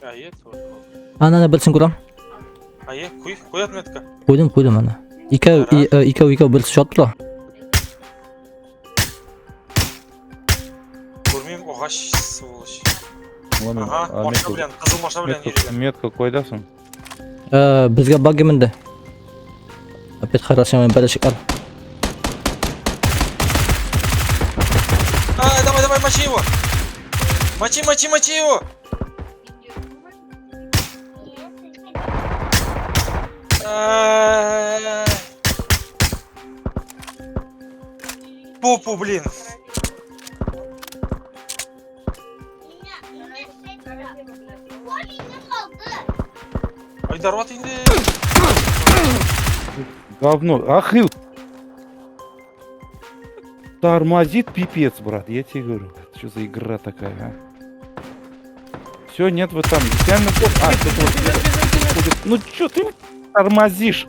Әйе, Ана, ана, берсен күрәм. Әйе, куй, куй отметка. Куйдым, куйдым аны. Икәү, икәү, икәү, берсе чат тора. Күрмим, агач, сволочь. Ага, машина белән, кызыл машина белән йөриләр. Метка кайда соң? Безгә багги менде. Опять хорошо, бәләчекләр. А, давай, давай, мочи его! Мочи, мочи, мочи его! Попу, блин. Айдар, вот инде. Говно. Ахил. Тормозит пипец, брат, я тебе говорю. Что за игра такая, а? Все, нет, вы там. Идеально. А, вот. Ну что ты тормозишь?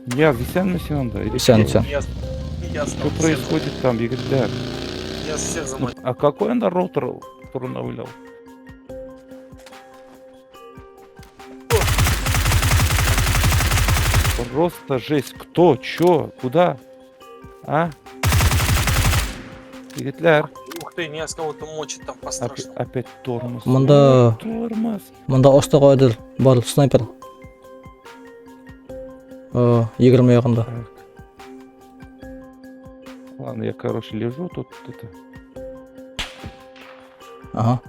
Я висян на или Висян, что? висян. Что происходит там, Игорь? Я всех Ну, а какой он роутер, который навылял? Просто жесть. Кто? Чё? Куда? А? Гитлер. Ух ты, меня с кого-то мочит там по-страшному. Опять тормоз. Монда... Тормоз. Монда оста кайдыр бар снайпер. 20 ягында. Ладно, я, короче, лежу тут. Это. Ага.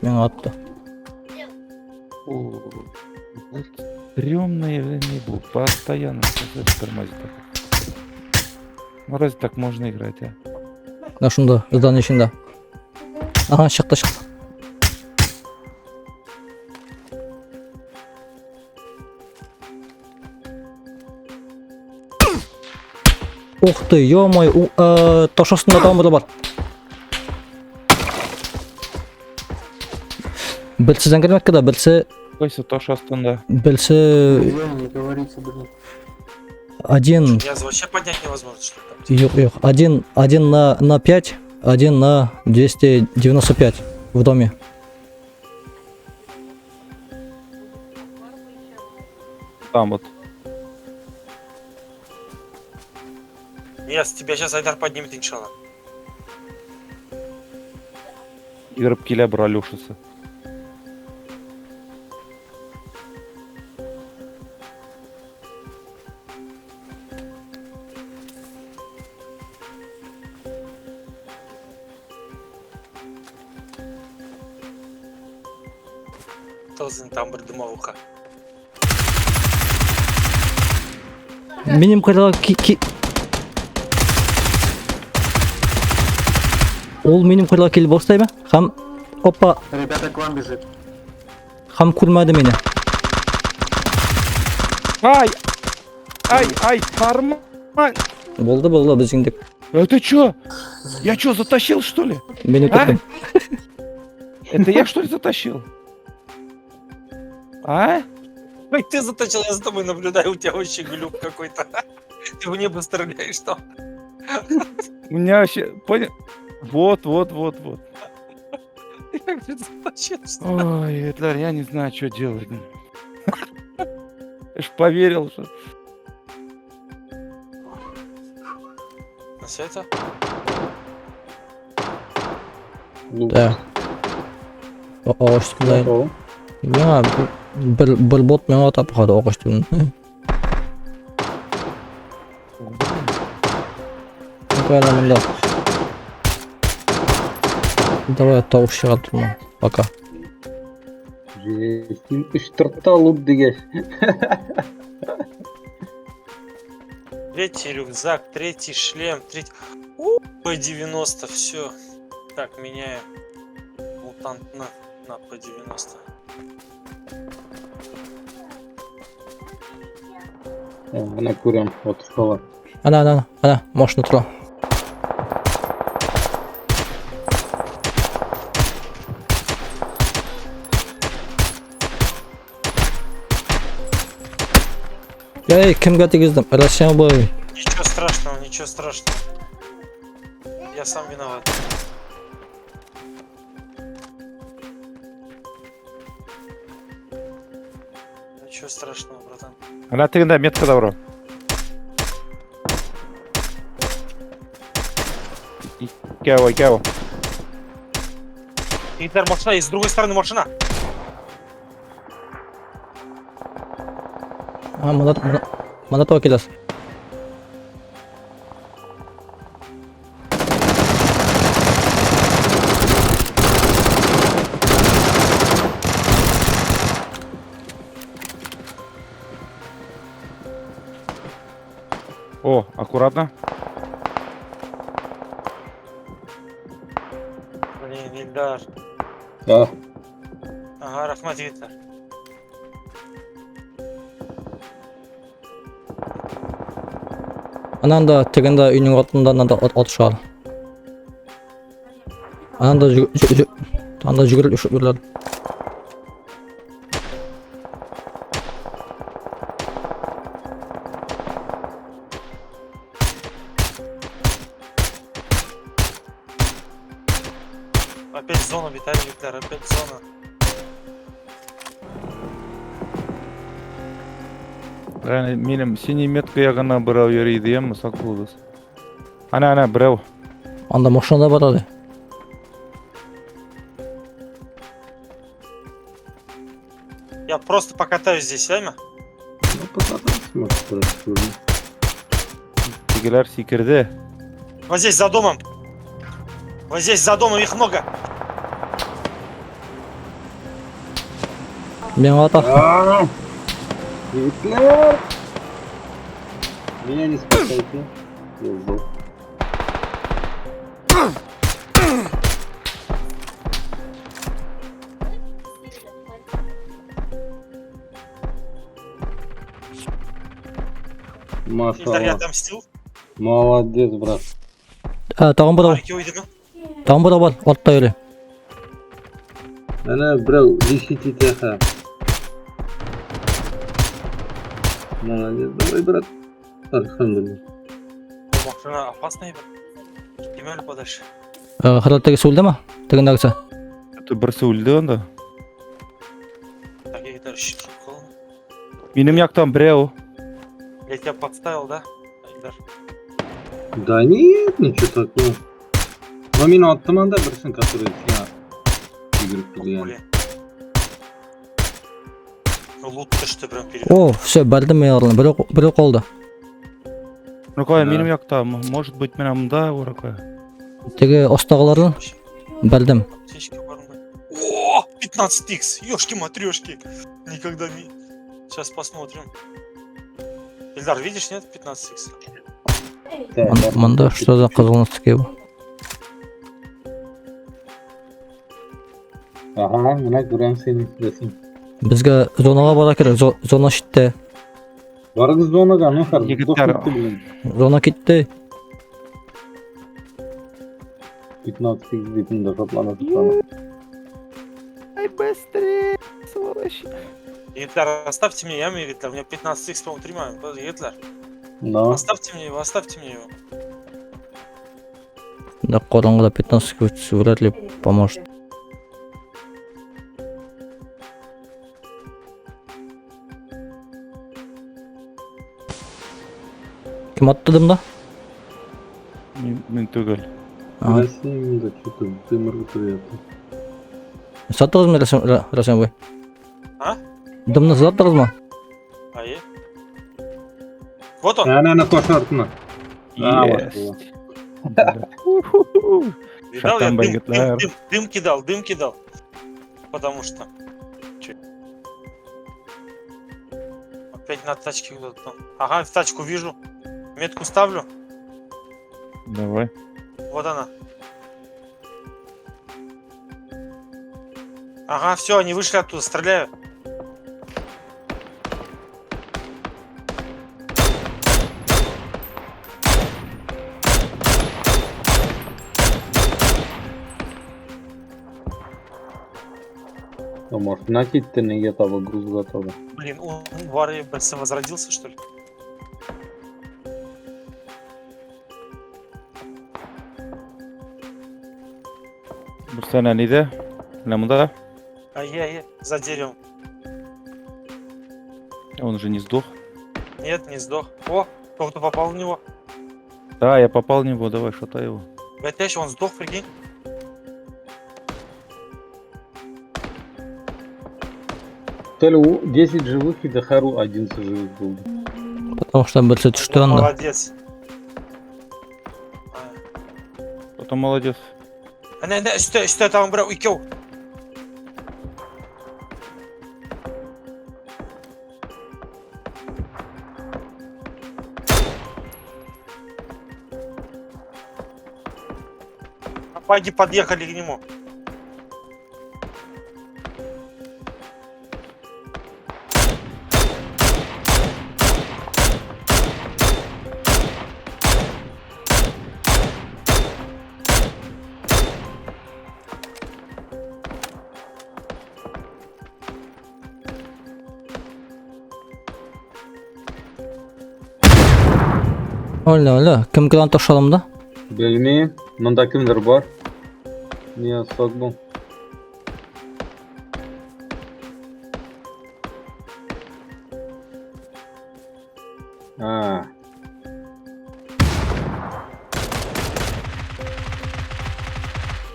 Миңа атты. О, вот стрёмное не был. Постоянно тормозит. Ну разве так можно играть, а? Менә шунда, здание эчендә. Ага, чыкты, чыкты. Ух ты, ё-моё, таш астында тагын бер бар. Берсе зәңгәр мәккәдә, берсе Кайсы таш астында? Берсе Не говорите, блин. Один. Меня вообще поднять невозможно, что ли, там? Юк, юк. Один, один на 5, один на 295 в доме. Там вот. Нет, тебя сейчас Айдар поднимет, иншалла. Йөреп килә бер Алешасы. Тозын там бер дымовуха. Минем кырга ки, ки... Ул минем кырга килеп бастаймы? Һәм опа. Ребята, к вам бежит. Һәм күрмәде мине. Ай! Ай, ай, нормально. Булды, булды, без җиңдек. Это чё? Я чё, затащил, что ли? Мин үтердем. Это я, что ли, затащил? А? Ой, ты затащил, я за тобой наблюдаю, у тебя вообще глюк какой-то. Ты в небо стреляешь там. У меня вообще... Понял? Вот, вот, вот, вот. Ты как же затащил, что Ой, Эдляр, я не знаю, что делать. Я ж поверил, что... На свете? Да. Агач төбендә. Миңа бер бот миңа атап калды агач төбендә. Кайда монда? Давай тавыш чыгар торма. Пока. Жесть, им өч лут дигәч. Третий рюкзак, третий шлем, третий... П-90, все. Так, меняю мутант на П-90. Ана күрәм, вот школа. Ана, ана, ана, машина тора. Эй, кемгә тигездем? Россия бой. Ничего страшного, ничего страшного. Я сам виноват. Ничего страшного, братан. Әнә тегендә меткада бро. Икәү, икәү. Егетләр, машина есть, с другой стороны машина. А, монда, монда, монда таба киләс. О, аккуратно. Блин, Ильдар. Да. Ага, рәхмәт, егетләр. Анан да тегендә өйнең артында анда атышалар. Анан да анда жүгереп өшеп йөриләр. Опять зона, Виталий Виктор, опять зона. Әнә минем синий метка ягына берәү йөри иде, яме, сак булыгыз. Әнә, әнә, берәү. Анда машина да бар әле. Я просто покатаюсь здесь, яме? Ну, покататься, может, хорошо. Тегеләр сикерде. Вот здесь за домом. Вот здесь за домом их много. Миңа ата. А! Егетләр! Меня не спасайте. Я сдох. Ильдар, я Машалла. отомстил. Молодец, брат. Ә, тагын берәү, Ике уйдымы? тагын берәү бар, артта йөри. Әнә берәү лечить итә ха. Молодец, давай, брат. Альхамдулилла. Машина опасная, бер. Китмәле подальше. Ә, хәзер тегесе үлдеме? Тегендәгесе. Это берсе үлде анда. Так, егетләр, щит кылын. Минем яктан берәү. Я тебя подставил, да? Ильдар? Да нет, ничего такого. Но мин аттым анда берсен, который сиңа йөгереп килгән. Блин. Лут төште прям перед. О, все, бәрдем мин аларны. Берәү, берәү калды. Рукая, Да. минем якта, может быть, менә монда Рукая. Теге астагыларын бәрдем. Аптечка бармы? О, 15 х, ёшки матрешки. Никогда не. Сейчас посмотрим. Ильдар, видишь, нет? 15 х. Так, Монда что за кызыл носки бу? Ага, менә күрәм сине, рәсем. Безгә зонага бара кирәк. Зона читтә. Барыгыз зонага, ну хәзер. Егетләр. сдохнуть блин. Зона китте. 15 х битендә шатлана шатлана. Ай, быстрее, сволочь. Егетләр, оставьте мне, я егетләр. У меня 15 х, по-моему, 3 мая. Егетләр, Да. оставьте мне его, оставьте мне его. Да караңгыда 15 вряд ли поможет. Кем атты дымда? Мин түгел. Ага. Рәсем да что-то дым ыргытып. Саттыгызмы Рәсем, Рәсем абый? А? Дымны саттыгызмы? А, е? Вот он. Әнә, әнә таш артына. А, Есть. Видал, я Шайтан дым, дым, егетләр. дым, дым кидал, дым кидал. Потому что. Чё? Опять на тачке кто-то там. Ага, в тачку вижу. Метку ставлю. Давай. Вот она. Ага, все, они вышли оттуда, стреляю. Машина китте, нигә таба, грузга таба. Блин, он Варя возродился, что ли? Берсе әнә нидә? Менә монда. А я, за деревом. Он же не сдох. Нет, не сдох. О, кто-то попал в него. Да, я попал в него, давай, шатай его. Блядь, он сдох, прикинь. Толя, 10 живых и Дахару 11 живых был. Потому что берсе төште анда. Молодец. А. Потом молодец. Әнә, әнә, өстә, өстә тагын берәү, икәү. Пойди подъехали к нему. Әллә, әллә, кем килгән ташладым да? Белмим, монда кемдер бар. Не ясак бу. А.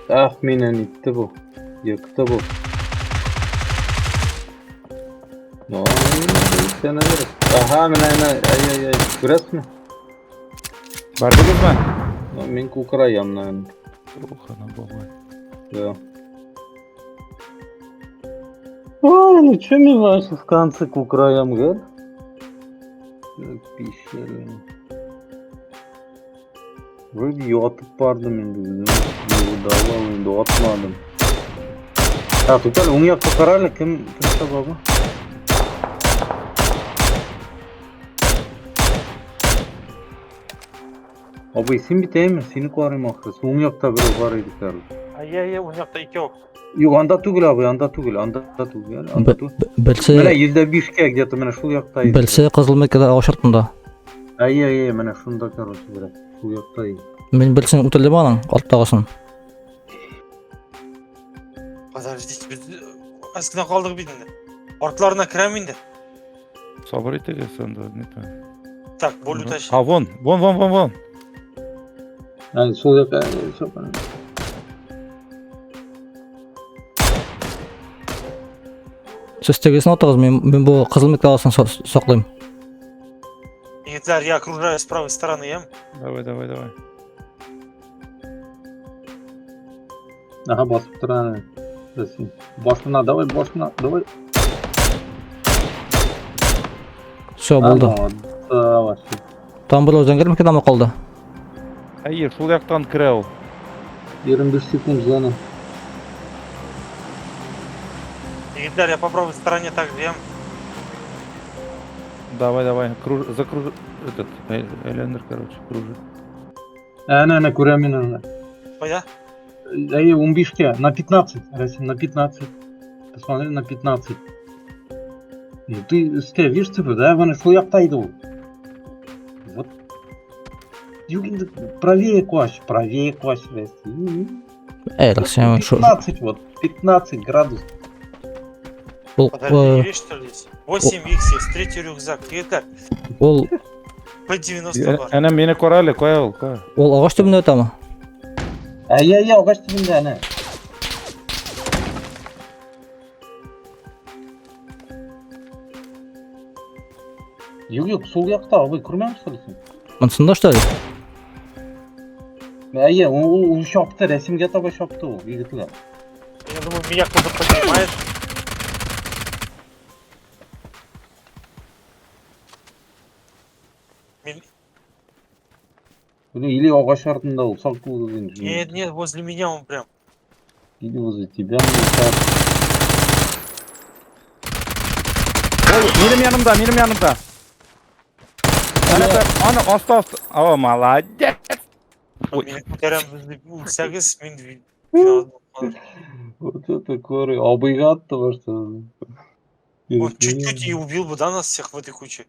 Тахминен итте бу. Yıktı bu. No, sen Aha, менә әнә, ай ай ай, күрәсезме? Бардыгызмы? Ну, мин кукраям, наверное. Ох, она баба. Да. Ой, ну чё мне вообще в конце кукраям, гад? Пищали. Вроде ятып бардым инде үзем. Югыдала инде атмадым. Так, тут әле уң якка кара әле, кем кем таба бу? Абый, син бит әйме? Сине карыйм ахрысы. Уң якта берәү бар иде короче. Ай-яй-яй, уң якта икәү. Юк, анда түгел абый, анда түгел, анда түгел, анда түгел. Берсе Менә 105-кә где-то менә шул якта иде. берсе кызыл мекеде агач артында. Әйе, әйе, менә шунда, короче, берәү. Шул якта иде. Мин берсен үтердем аның, арттагысын. Подождите, без аз гына калдык бит инде. Артларына керәм инде. Сабыр итегез анда, не то. Так, боль утащи. А, вон, вон, вон, вон, вон. Әй, шул якка, әй, шул. Сез тегесен атыгыз, мин бу кызыл мекеде агасын саклыйм. Егетләр, я окружаю с правой стороны, ям. Давай, давай, давай. Ага, басып тора әнә. Рәсем. Башына, давай, башына, давай. Все, булды. Молодца, вообще. Там берәү зәңгәр мекедеме калды? Әйе, шул яктан керә ул. 25 секунд зона. Егетләр, я по правой стороне также, ям. Давай, давай, круж, закруж, этот, Элендер, короче, кружит. Әнә, әнә, күрәм мин аны. Кая? Әйе, 15-кә, на 15, Рәсем, на 15. Посмотри, на 15. Ну ты, өстә, видишь цифры, да? Менә шул якта иде ул. Вот. Юк, инде правее куаш, правее куаш, Рәсем. Әй, Рәсем, шу 15, вот, 15 градус. ул Подожди, э, видишь, что ли, есть? 8 х есть, третий рюкзак. Егетләр, ул П-90 бар. Әнә мине кара әле, кая ул, кая? ул агач төбендә ятамы? Әйе, әйе, агач төбендә әнә. Юк, юк, сул якта, абый, күрмәмсең син? Монсында что ли? Әйе, ул чапты, рәсемгә таба чапты ул, егетләр. Я думаю, меня кто-то поднимает. Мин- Или агач артында ул, сак булды инде. Нет, нет, возле меня он прям. Или возле тебя, ну, так. Ой, минем янымда, минем янымда. Әнә, аны аста, аста. О, молодец. Ой. Мине күтәрәм, үлсәгез, мин финалда калырмын. Вот это коры. Абыйга атты башта. Он чуть-чуть и убил бы, да, нас всех в этой куче.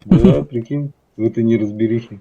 Да, прикинь, в этой неразберихе.